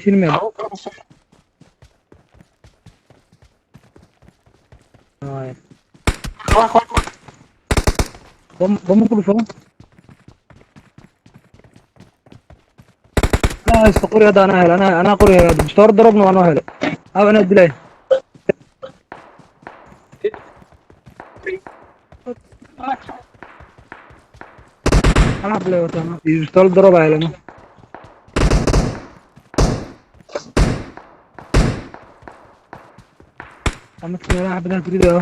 Taabsiin meel. Waay. Bom ku dhufo. Anaa haysto qori hadda, anaa helay, anaa qori helay hadda. Bistoor darobna waa noo helay. Aa, anaa dilay. Hal xab lee wataa iyo bistool darob aa helay no. Midka meelaha xabadaha ku ridayo.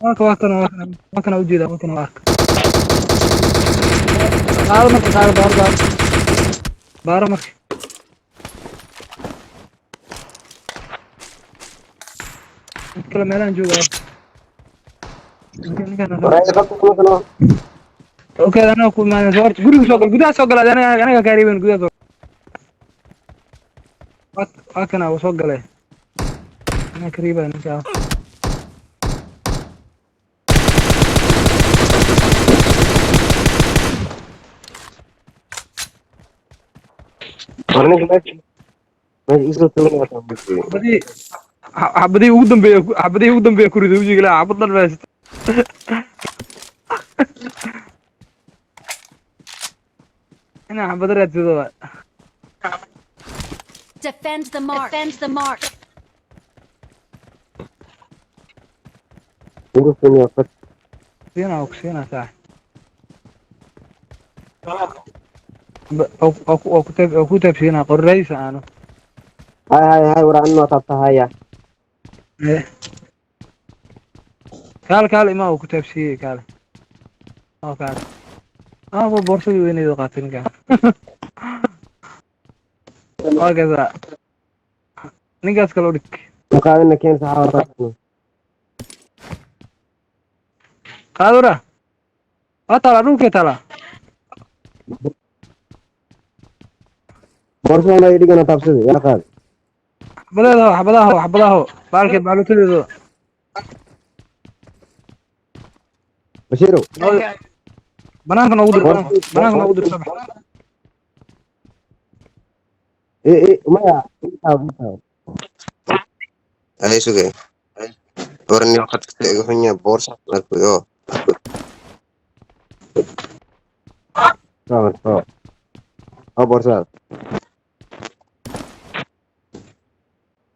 Waa kana, waa kana, waa kana, ujeeda, waa kana, waa arka. Qaado marka, qaado, baaro, baaro, baaro marka. Mid kale meelahan jooga. Ninkan. Okay, anaa ku imaanay. Soo horta guriga soo gal, gudaha soo gal. Anaga kaa reebeen gudaha soo. Waa kana, wuu soo galay. Anaa ka reebaya ninka. War ninka meesha isoo tooganaya wataa. Xabadii ugu dambeeya, xabadihii ugu dambeeya ku riday wejiga laa xabad dhan baa. Inaa xabado raadsado waa. Defend the mark. Defend the mark. Inuu soo fat. Siinaa, waa ku siinaa saax. Waa ku taabsiinaa qorraysa aanu. Hay hay hay, war anna taabta haya. Eh. Kaale, kaale, imaa, waa ku taabsiiyey, kaale. Oo kaale. Ah, waa boorsadii weyneyd oo qaatay ninkan. Waa kasaa. Ninkaas kale u dhig. Qaadina keen saxaabada. Qaadura. Waa taalaa, dhulkay taalaa. Boorsada ay dhigana taabsada yaa qaad. Xabadeeda, xabadaha, xabadaha. Baalkii baalutadeedu. Bashirow. Banaanka noogu dir, banaanka, banaanka noogu dir, soo bax. Eh eh, maya, intaa intaa. Ay sugay. War nin khadka iga xun yahay, boorsa markuyo. Soo soo. Oo boorsada.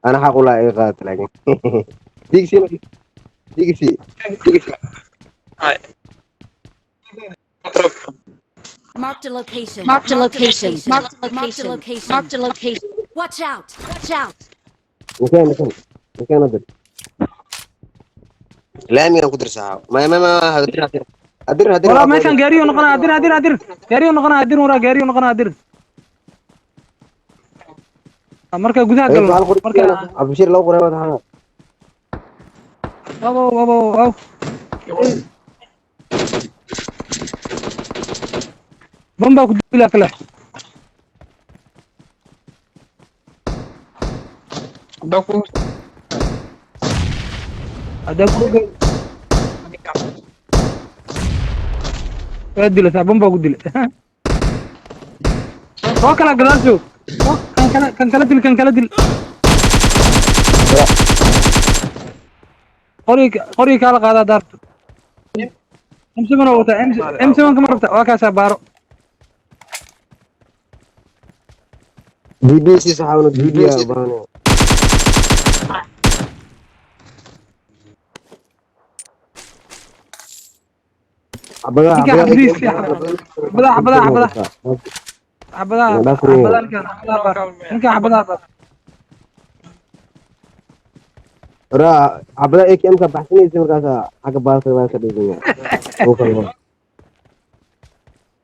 Ana xaq u lahaa iga qaadato laakiin. Digsi digsi. Marked a location. Marked a location. Marked a location. Marked a location. Watch out. Watch out. Nikeen nikeen. Nikeen u dir. Laamigan ku dirsaa. Ma hadir hadir. Hadir hadir. Walaa meeshan gaariyo noqonaa, dir dir dir, gaariyo noqonaa, dir waraa, gaariyo noqonaa, dir. Marka gudaha galno marka. Cabdibashiir loo qoray wadaha. Abo abo abo. Bamba ku dilaa kale. Haddaa ku waa dilataa, bamba ku dila. Oo kala gadaal joog. Oo, kan kale, kan kala dil, kan kala dil. Qori, qori kala qaadaa daarto. M7 oo wataa, M7 kama rabta, waa kaasaa, baaro. DBC saxaabna DB aa u baahan. Xabadaha. Ninka xabadihiisa, xabadaha, xabadaha, xabadaha, xabadaha, xabadaha, ninkan xabadaha baar, ninkan xabadaha baar. Raa xabadaha AKM ka baxsanaysa markaas xagga baarka baa ka dhigaya.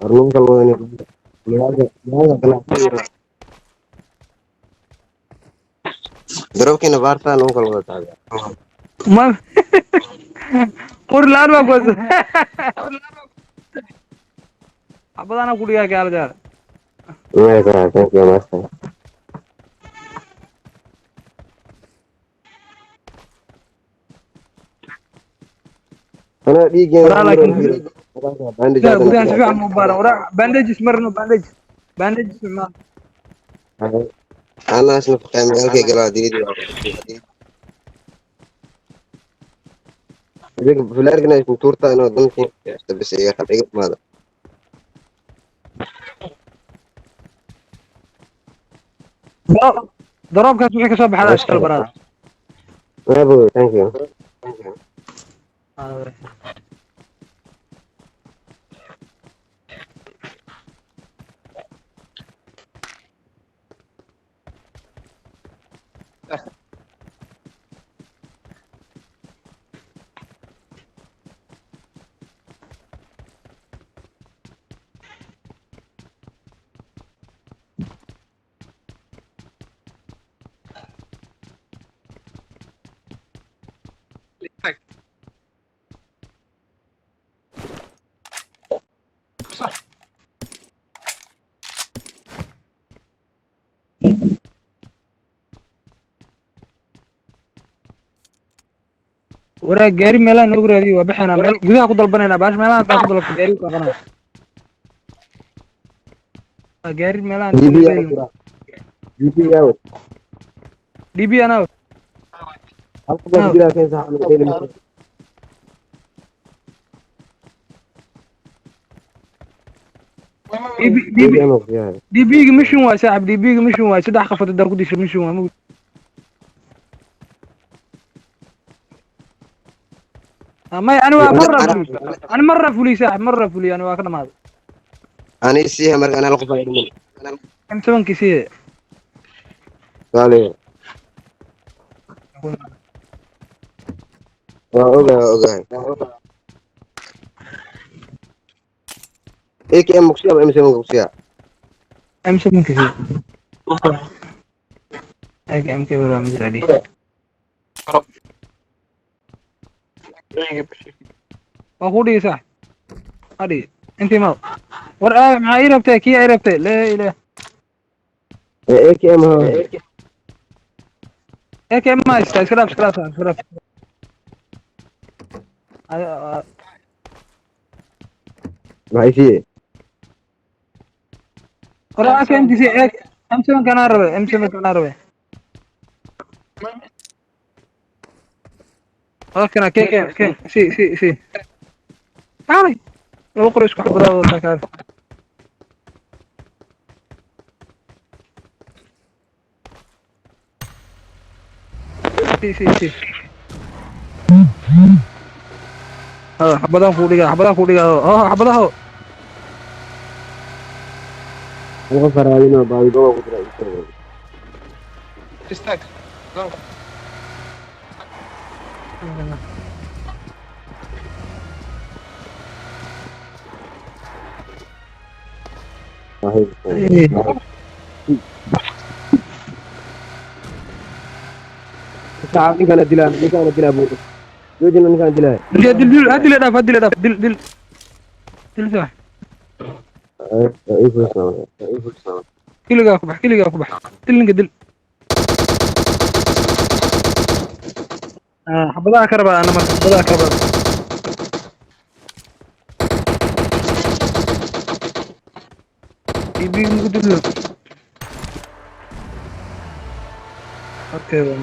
Arnum kal wada magaalada magaalada ganacsiga. Darobkiina baartaan uu kala wada taagaa. Ma qori la-aan baa kuwasa, xabadana ku dhigaa gaala gaala. Maya sax, thank you master. Ana dhiigeen. Waraa laakiin gudaha, gudaha si fiican u baaran waraa, bandages marno, bandage, Bandage isticmaal. Anaa isna faqaamay halkay galaa dilid. Fulaarkana isku tuurtaa inuu dantii bas iga iga maada. Daroobkaas wixii ka soo baxda iskala baraada. Bravo, thank you. Waraa gaari meelaha noogu raadiyo, waa bixinaa meel gudaha ku dalbanaynaa baash meelaha hadaa ku dalabto gaari ku qabanaa. Waa gaari meelaha DB yaa DB yaa DB anaa. Halka baa jira keen sax ma heli. DB DB ama fiyaha. DB ga mission waay saaxib, DB ga mission waay, saddex qofood hadaa ku disho mission waay. May ani waa marra fuli, ani marra fuli saaxib, marra fuli ani waa ka dhamaaday. Ani siiha marka anaa la qof ay dhiman. M7 kii siye. Saale. Waa ogahay, waa ogahay. AKM muqsiya ama M7 muqsiya? M7 kii siye. AKM kii waa mid raadi. Waa ku dhigi saaxib. Adhi intii maad. War maxaa ii rabtay, kii ii rabtay laa ilaah. AKM ha. AKM ma haysta, iska dhaaf, iska dhaaf saaxib, iska dhaaf. Maxay siiyey? War AKM kii siye, M7 kanaa rabay, M7 kanaa rabay. Halkana ke ke ke si si si. Kaalay. Laba qori isku xabadaa wadataa kaalay. Si si si. Xabadaan kuu dhigaa, xabadaan kuu dhigaa. Oh, xabadaha. Uga faraadino baabigo ku jira. Istaag. Saxaab ninkana dilaa, ninkana dilaa buu. Joojina ninkana dilaa. Dil dil dil, hadii la dhaaf, hadii la dhaaf, dil dil. Dil sax. Ay fursan. Kiligaa ku bax, kiligaa ku bax. Dil ninka dil. Xabadaha ka rabaa ana marka, xabadaha ka rabaa. DB mugu dilo. Okay, waa.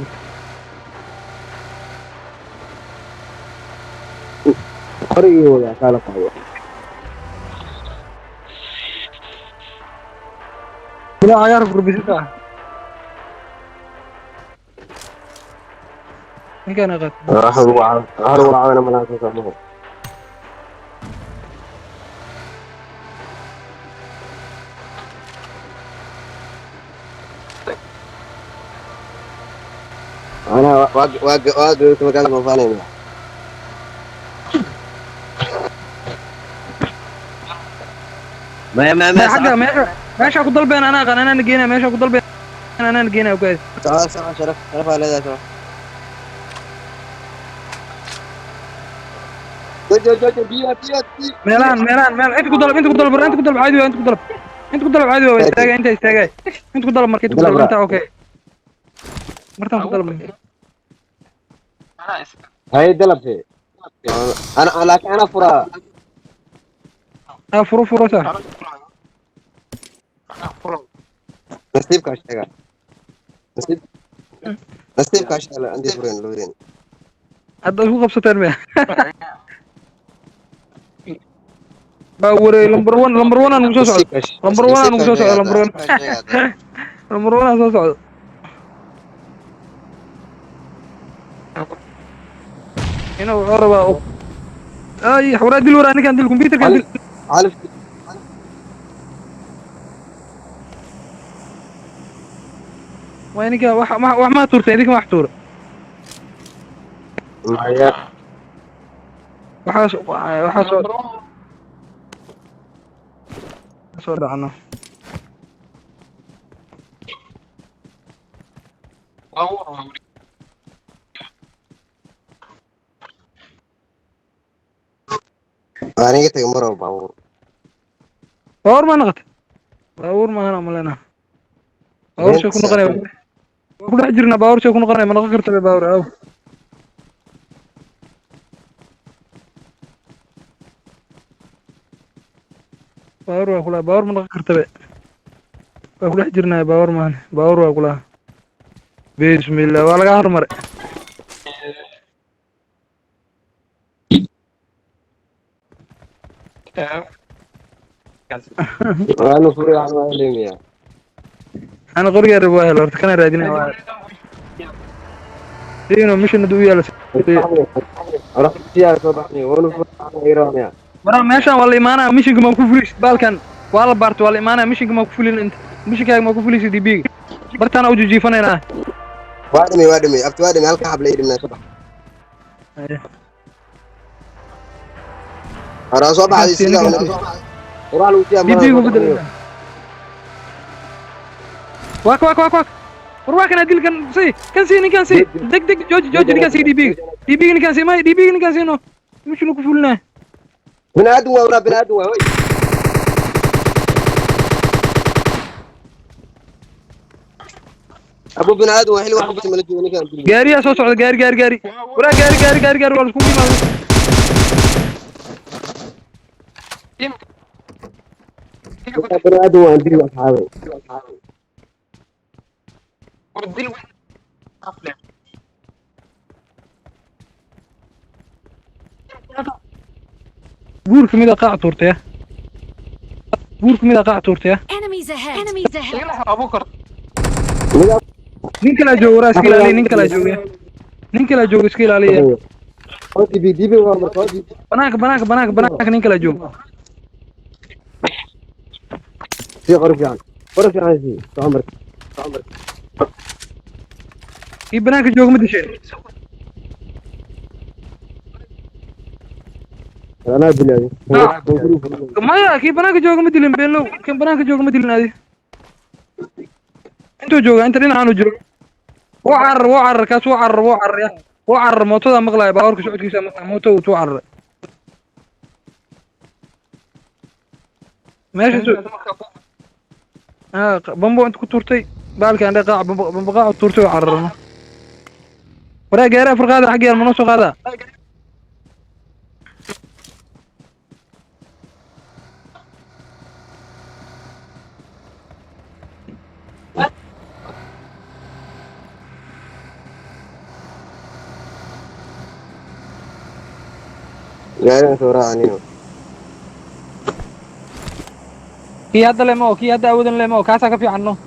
Qorigii wada kala qaado. Bilaa cagaar gurbisita. Ninkaan qaat. Waxa lagu caawina malaha soo socdo. Ana waa waa waa joogta magaalada ma faanayna. Maya maya maya. Xagga meesha meesha ku dalbeen anaa qan, anaa geynaa meesha ku dalbeen anaa geynaa ogaad. Sawa sawa, sharaf sharaf aa leedahay sharaf. Jojo jojo biyo biyo biyo. Meelahan meelahan meel inta ku dalab, inta ku dalab, inta ku dalab caadi waa, inta ku dalab, inta ku dalab caadi waa, istaaga inta istaaga, inta ku dalab marka, inta ku dalab inta, okay martaan ku dalab. Hay dalabtay. Ana laakiin ana furaa. Furo furo sax. Nasiibkaa sheega. Nasiibkaa sheega intay fureen labadeen. Hadda isku qabsateen miya? Baa wareey, number one, number one aan ugu soo socdo. Number one aan ugu soo socdo, number one. Number one aan soo socdo. Inuu wuxuu rabaa ay waraa dil, waraa ninkaan dil, computerkaan dil. Calif. Waa ninka wax wax ma tuurtay, idinka wax tuura. Maya. Waxaas waxaa soo dhacno. Aniga tagay mar walba baabuur. Baabuur ma noqotay? Baabuur maahan umaleyna. Baabuur shay ku noqonaya waa ku dhex jirnaa. Baabuur shay ku noqonaya ma noqon karta be baabuur aw. Baabuur waa kula, baabuur ma noqon karta be. Waa ku dhex jirnaa, baabuur maahan, baabuur waa kula. Bismillah, waa laga hormaray. Waanu furay, waxaan waa helaya. Ana qorigaa rabo waa helo horta, kana raadinaya waa inuu mission haduu u yaalo. Soo baxnay, waanu furay. Waraa meeshaan waa la imaanaya, missionka ma ku fulis, baalkan waa la baarta, waa la imaanaya. Missionka ma ku fulin, inta missionkaaga ma ku fulisi, DB-ga bartaana u jijiifanaynaa. Waa dhimay, waa dhimay abti, waa dhimay. Halka xabla ii dhimnaa, soo bax. Waraa soo baxday sida waraa lagu siyaa. DB-ga bedel. Waak waak waak waak, war waa kana dilkan si kan si ninkan si deg deg, jooji jooji, ninkan si DB-ga, DB-ga ninkan si may DB-ga ninkan si no mission ku fulinaa. Bini aadam waa, waraa bini aadam waa, hoy. Abu bini aadam waa, xilli wax ku mala joogo ninkan. Gaariyaa soo socda, gaari gaari gaari, waraa gaari gaari gaari gaari, waa la iskugu yimaada. Bini aadam waa, dil asxaabay. Buurka mid qaac tuurtaya, buurka mid qaac tuurtaya. Enemies ahead. Enemies ahead. Nin kalaa jooga, waraa iska ilaaliya, nin kalaa jooga, nin kalaa jooga, iska ilaaliya. DB DB waa marka DB. Banaanka banaanka banaanka banaanka nin kalaa jooga. Si qori fiican, qori fiican si soo marka. Kii banaanka jooga ma disheen? Anaa dilay. Maya, kii banaanka jooga ma dilin, beenlow, kii banaanka jooga ma dilin. Adi intuu jooga, inta dhinacaanu jooga, wuu carar, wuu carar kaas, wuu carar, wuu carar ya, wuu carar. Mootada maqlaya, baabuurka socodkiisa maqlaya, mooto uu cararay meesha bambo inta ku tuurtay baalka andhe qaac bambo, bambo qaac u tuurtay oo cararno. Waraa gaari afar qaada xagga yaal, ma noo soo qaadaa? Gaarigan soo raacaniyo. Kii hadda lema oo kii hadda awoodan lema oo kaasaa ka fiican no.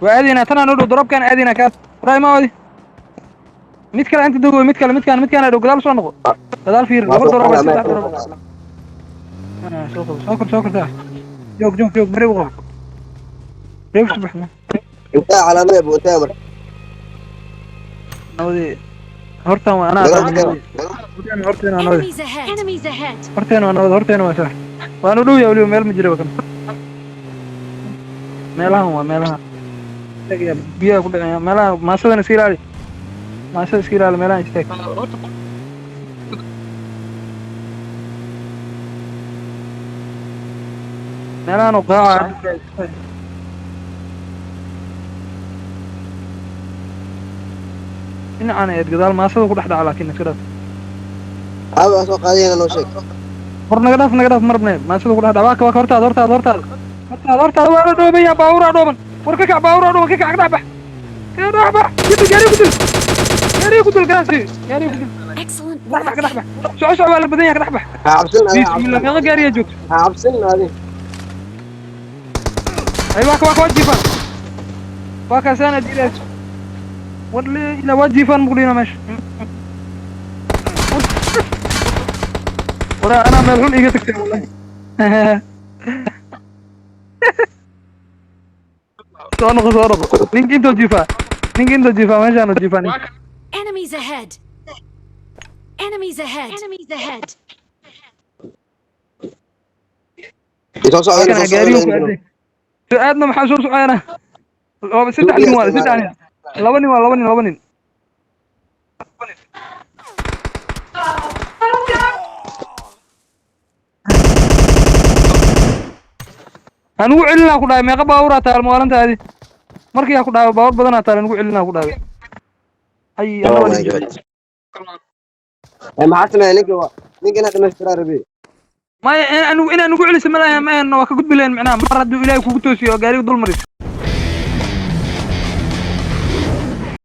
Waa aadaynaa tanaan u dhow, dorobkaan aadaynaa kaas. Waraa ima odi mid kale inta dogoy, mid kale, midkaan, midkaan dhow, gadaal soo noqo, gadaal fiir, laba dorob, saddex dorob. Soo qabo, soo kor, soo kortaa, joog joog joog, beri u qabo, reeb subax ma. Intaa calaamada abu, intaa marka. Nabadii hortaan waa anaa. Horteena waa nabad. Enemies ahead. Enemies ahead. Horteena waa nabad, horteena waa sax, waanu dhow yahay weliba, meel ma jira kan. Meelahan waa meelaha biyaha ku dhacaya, meelaha maasadan iska ilaali, maasada iska ilaali, meelahan istaag. Meelahan oo qaaca dhinacan eed gadaal maasada ku dhex dhaca, laakiin iska dhaaf. Aabe soo qaadayna noo sheeg. Hor naga dhaaf, naga dhaaf, marabne maasida ku dhax waa ka, waa ka hortaada, hortaada, hortaada, hortaada, hortaada. Waa la dhoobaya, baabuuraa dhooban. War ka kac, baabuuraa dhooban, ka kac, ka dhex bax, ka dhex bax. Jidda gaariga ku dil, gaariga ku dil, garaasi gaariga ku dil. Excellent Dhex bax, ka work. dhex bax, soco, soco, waa la badan yahay, ka dhex bax. Ha cabsin adi. Bismillah, meeqa gaariyaa joogto? Ha cabsin adi. Ay, waa ka, waa ka, waa jiifaan, waa kaasaana diidaas. War ilaa waa jiifaan muqdhiina meesha. Waraa anaa meel xun iga tagtay wallahi. Soo noqo, soo noqo. Ninka intoo jiifaa, ninka intoo jiifaa, meeshaanu jiifaa ninka. Enemies ahead. Enemies ahead. Enemies ahead. Soo socda. Kana Soo gaarigu ku socda. aaday. Soo aadna, maxaa soo socoyana? Laba, saddex nin waa, saddex nin, laba nin waa, laba nin, laba nin. Anugu celinaa ku dhahay, meeqa baaburaa taal maalintaadi? Markii aa ku dhahay baabur badanaa taal, anugu celinaa ku dhahay. Ay, ana Oh waa my dhintay. God. Eh, maxaa sameeyay ninka? Waa ninka inaad dhamaystiraa rabi. Maya, anigu inaan ugu celiso malaha, ma waa ka gudbi lahayn. Macnaha mar hadduu Ilaahay kugu toosiyo oo gaariga dul mariso.